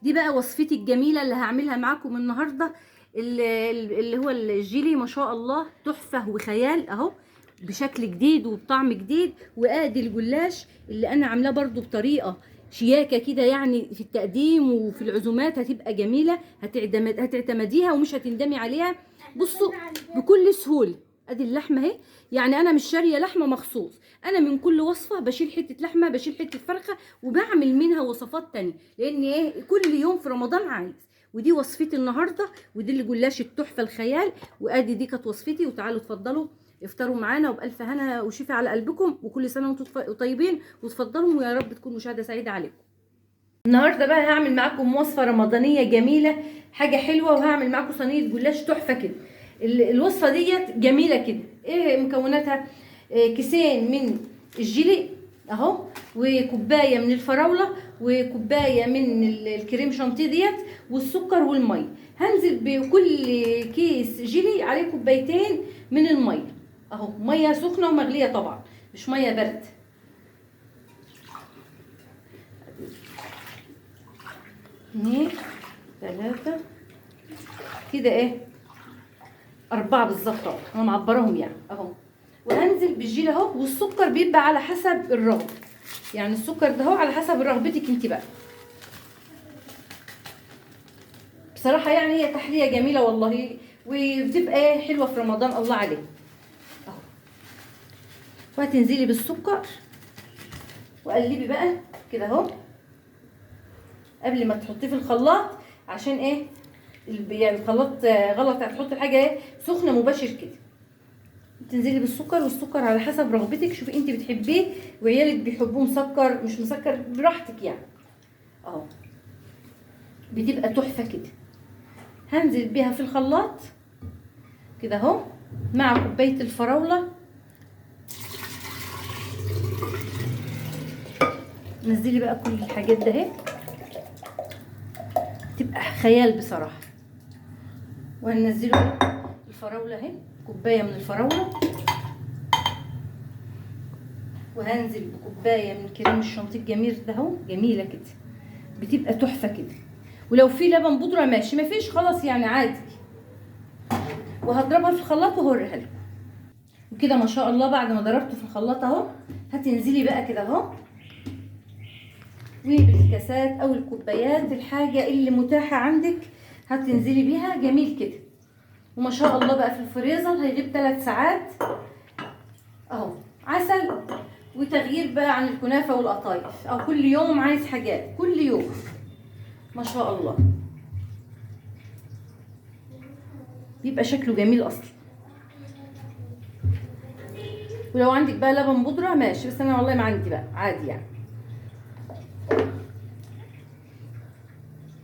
دي بقى وصفتي الجميلة اللي هعملها معاكم النهارده، اللي هو الجيلي ما شاء الله تحفة وخيال اهو، بشكل جديد وبطعم جديد. وادي الجلاش اللي انا عاملاه برده بطريقة شياكه كده، يعني في التقديم وفي العزومات هتبقى جميلة، هتعتمديها ومش هتندمي عليها. بصوا بكل سهولة ادي اللحمة اهي، يعني انا مش شاريه لحمه مخصوص، انا من كل وصفه بشيل حتة لحمه، بشيل حتة فرخة، وبعمل منها وصفات تانية، لان ايه كل يوم في رمضان عايز. ودي وصفتي النهارده، ودي الجلاش التحفة الخيال، وادي دي كانت وصفتي. وتعالوا اتفضلوا افطروا معانا وبالف هنا وشفا على قلبكم، وكل سنة وانتم طيبين، وتفضلوا ويا رب تكون مشاهده سعيدة عليكم. النهارده بقى هعمل معاكم وصفه رمضانيه جميلة، حاجة حلوة، وهعمل معاكم صينية جلاش تحفة كده. الوصفة ديت جميلة كده. ايه مكوناتها؟ كيسين من الجيلي اهو، وكوبايه من الفراوله، وكوبايه من الكريم شانتيه ديت، والسكر والمية. هنزل بكل كيس جيلي عليه كوبايتين من المية اهو، مية سخنة ومغليه طبعا، مش مية برد. 2 3 كده، ايه 4 بالظبط اهو، انا معبراهم يعني اهو. وهنزل بالجيل اهو، والسكر بيبقى على حسب الرغبة، يعني السكر ده اهو على حسب رغبتك انت بقى. بصراحة يعني هي تحلية جميلة والله، وبتبقى ايه حلوة في رمضان، الله عليك اهو. وهتنزلي بالسكر وقلبي بقى كده اهو قبل ما تحطيه في الخلاط، عشان ايه يعني الخلاط غلط، هتحطي الحاجة ايه سخنة مباشر كده. تنزلي بالسكر، والسكر على حسب رغبتك، شوفي انت بتحبيه وعيالك بيحبوه مسكر مش مسكر، براحتك يعني اهو. بتبقى تحفة كده. هنزل بيها في الخلاط كده اهو مع كوباية الفراوله. نزلي بقى كل الحاجات ده اهي، تبقى خيال بصراحة. وهننزله الفراوله اهي، كوباية من الفراوله، وهنزل بكوبايه من كريم الشانتيه الجميل ده اهو، جميلة كده، بتبقى تحفة كده. ولو في لبن بودره ماشي، مفيش خلاص يعني عادي. وهضربها في الخلاط وهوريها لكم. وكده ما شاء الله بعد ما ضربته في الخلاط اهو، هتنزلي بقى كده اهو، وبالكاسات او الكوبايات الحاجة اللي متاحة عندك هتنزلي بيها. جميل كده وما شاء الله بقى في الفريزر هيغيب 3 ساعات اهو. عسل، وتغيير بقى عن الكنافه والقطايف، او كل يوم عايز حاجات كل يوم ما شاء الله، بيبقى شكله جميل اصلا. ولو عندك بقى لبن بودره ماشي، بس انا والله ما عندي بقى، عادي يعني.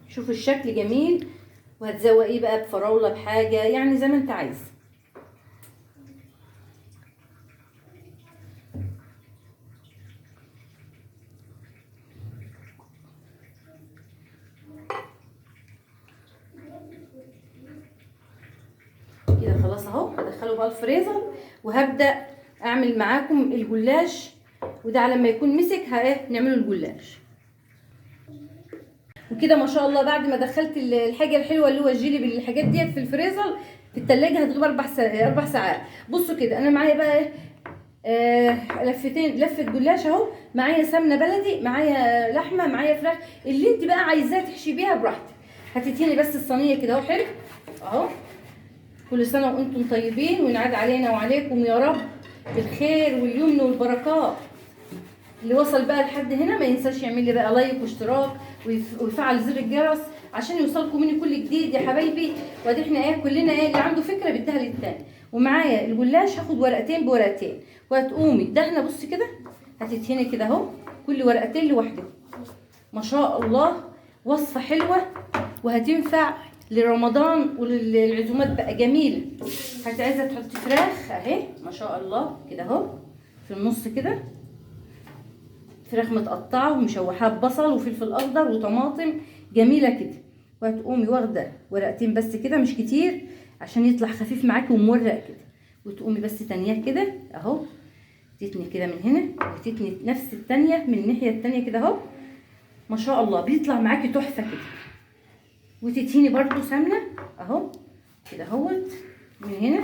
شوفوا الشكل جميل، وهتزوقيه بقى بفراوله بحاجة يعني زي ما انت عايز. كده خلاص اهو، هدخله بقى الفريزر وهبدا اعمل معاكم الجلاش، وده على ما يكون مسك نعمله الجلاش. وكده ما شاء الله بعد ما دخلت الحاجة الحلوة اللي هو الجيلي بالحاجات ديت في الفريزر في التلاجة، هتغيب 4 ساعات. بصوا كده انا معايا بقى لفتين، لفه جلاش اهو، معايا سمنه بلدي، معايا لحمه، معايا فراخ، اللي انت بقى عايزاه تحشي بيها براحتك. هتدهني بس الصينية كده اهو حلو اهو. كل سنة وانتم طيبين، وينعاد علينا وعليكم يا رب بالخير واليمن والبركات. اللي وصل بقى لحد هنا ما ينساش يعمل لي بقى لايك واشتراك ويفعل زر الجرس عشان يوصلكم مني كل جديد يا حبايبي. وادي احنا ايه كلنا ايه اللي عنده فكرة بيديها للتاني. ومعايا الجلاش هاخد ورقتين بورقتين، وهتقومي دهنه بصي كده، هتدهني كده اهو كل ورقتين لوحدهم. ما شاء الله وصفه حلوة وهتنفع لرمضان وللعزومات بقى جميلة. عايزه تحطي فراخ اهي ما شاء الله كده اهو في النص كده، فراخ متقطعه ومشوحاه ببصل وفلفل اخضر وطماطم جميلة كده. وهتقومي واخده ورقتين بس كده مش كتير عشان يطلع خفيف معاكي ومورق كده، وتقومي بس تانية كده اهو، تتني كده من هنا وتتني نفس التانية من الناحية التانية كده اهو. ما شاء الله بيطلع معاكي تحفة كده. وتدهني برده سمنه اهو كده اهوت من هنا.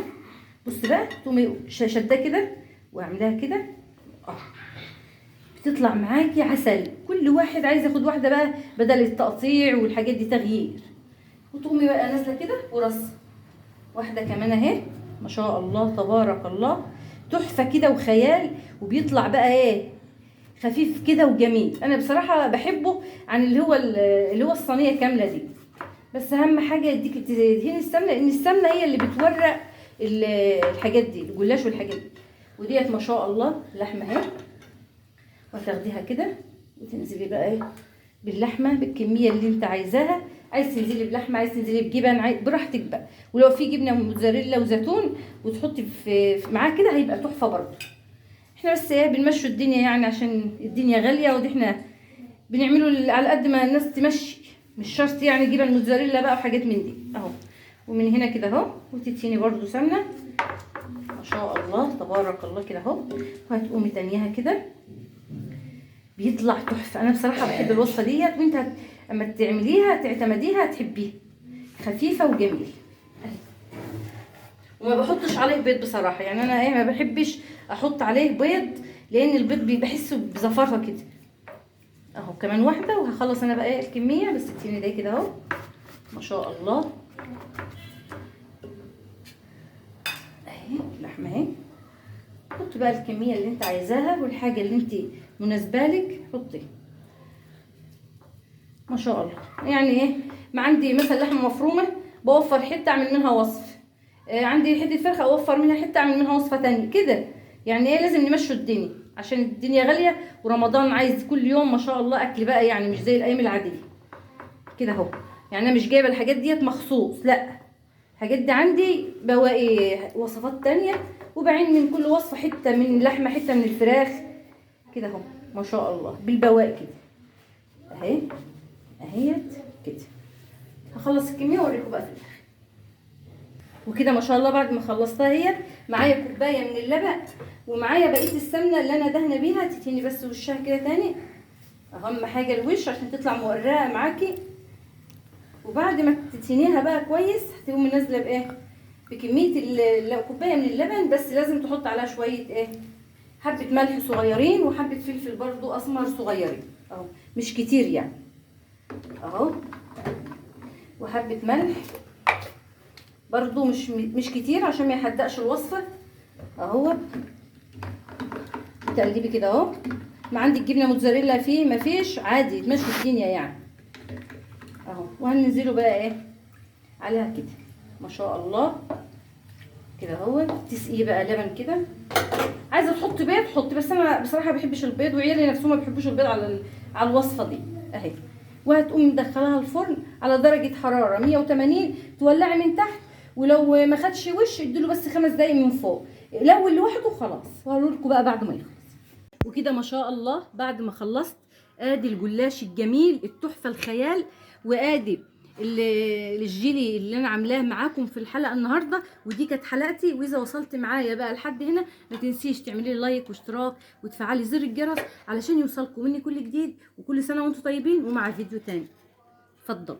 بص بقى تقومي شداه كده واعملها كده بتطلع معاكي عسل. كل واحد عايز ياخد واحدة بقى بدل التقطيع والحاجات دي تغيير. وتقومي بقى نازله كده ورص واحدة كمان اهي، ما شاء الله تبارك الله، تحفة كده وخيال. وبيطلع بقى ايه خفيف كده وجميل. انا بصراحة بحبه عن اللي هو الصينية كاملة دي. بس اهم حاجة يديك تدهني السمنة، لان السمنة هي اللي بتورق الحاجات دي، الجلاش والحاجات دي. وديت ما شاء الله لحمه اهي، وتاخديها كده وتنزلي بقى ايه باللحمه بالكمية اللي انت عايزاها. عايز تنزلي بلحمه، عايز تنزلي بجبن، براحتك بقى. ولو في جبنه موتزاريلا وزيتون وتحطي في معاه كده هيبقى تحفة برضه. احنا بس ايه بنمشوا الدنيا يعني، عشان الدنيا غالية، ودي احنا بنعمله على قد ما الناس تمشي، مش شرط يعني جبن موتزاريلا بقى وحاجات من دي اهو. ومن هنا كده اهو، وتدهني برضو سمنه ما شاء الله تبارك الله كده اهو. وهتقومي تانيها كده، بيطلع تحفة. انا بصراحة بحب الوصفة ديت، وانت اما تعمليها تعتمديها تحبيها، خفيفة وجميل. وما بحطش عليه بيض بصراحة، يعني انا ايه ما بحبش احط عليه بيض، لان البيض بحسه بزفره كده اهو. كمان واحدة وهخلص انا بقى ايه الكمية، بس التاني ده كده اهو ما شاء الله اهي اللحمة اهي. حطي بقى الكمية اللي انت عايزاها والحاجة اللي انت مناسبة لك حطي ما شاء الله. يعني ايه ما عندي مثلا لحمه مفرومه بوفر حتة اعمل منها وصف، عندي حتة فرخة اوفر منها حتة اعمل منها وصفه تانية كده. يعني ايه لازم نمشوا الدنيا عشان الدنيا غالية، ورمضان عايز كل يوم ما شاء الله اكل بقى، يعني مش زي الايام العادية كده اهو. يعني انا مش جايبه الحاجات ديت مخصوص، لا الحاجات دي عندي بواقي وصفات تانية، وبعين من كل وصفه حتة من اللحمة حتة من الفراخ كده اهو ما شاء الله بالبواقي كده اهي اهيت كده. هخلص الكمية واوريكم بقى في الاخر. وكده ما شاء الله بعد ما خلصتها هي معايا كوباية من اللبن، ومعايا بقية السمنة اللي انا دهنه بيها. تدهني بس وشها كده تاني، اهم حاجة الوش عشان تطلع مورقه معاكي. وبعد ما تدهنيها بقى كويس هتقومي نازله بايه بكمية كوباية من اللبن، بس لازم تحط عليها شوية ايه حبه ملح صغيرين وحبه فلفل برضو اسمر صغيرين اهو، مش كتير يعني اهو، وحبه ملح برضو مش كتير عشان ما يحدقش الوصفة اهو. تقلبي كده اهو. ما عندك جبنه موتزاريلا فيه ما فيش عادي تمشي الدنيا يعني اهو. وهننزله بقى ايه عليها كده ما شاء الله كده اهو. تسقيه بقى لبن كده. عايزه تحطي بيض حطي، بس انا بصراحة ما بحبش البيض، وعيالي نفسهم ما بيحبوش البيض على الوصفة دي اهي. وهتقومي مدخلاها الفرن على درجه حرارة 180، تولعي من تحت، ولو ما خدش وش اديله بس 5 دقايق من فوق، لو لوحده خلاص. وهقول لكم بقى بعد ما يخلص. وكده ما شاء الله بعد ما خلصت ادي الجلاش الجميل التحفة الخيال، وادي الجيلي اللي انا عاملاه معاكم في الحلقة النهارده. ودي كانت حلقتي، واذا وصلت معايا بقى لحد هنا ما تنسيش تعملي لي like واشتراك وتفعلي زر الجرس علشان يوصلكم مني كل جديد. وكل سنة وانتم طيبين، ومع فيديو تاني. اتفضل.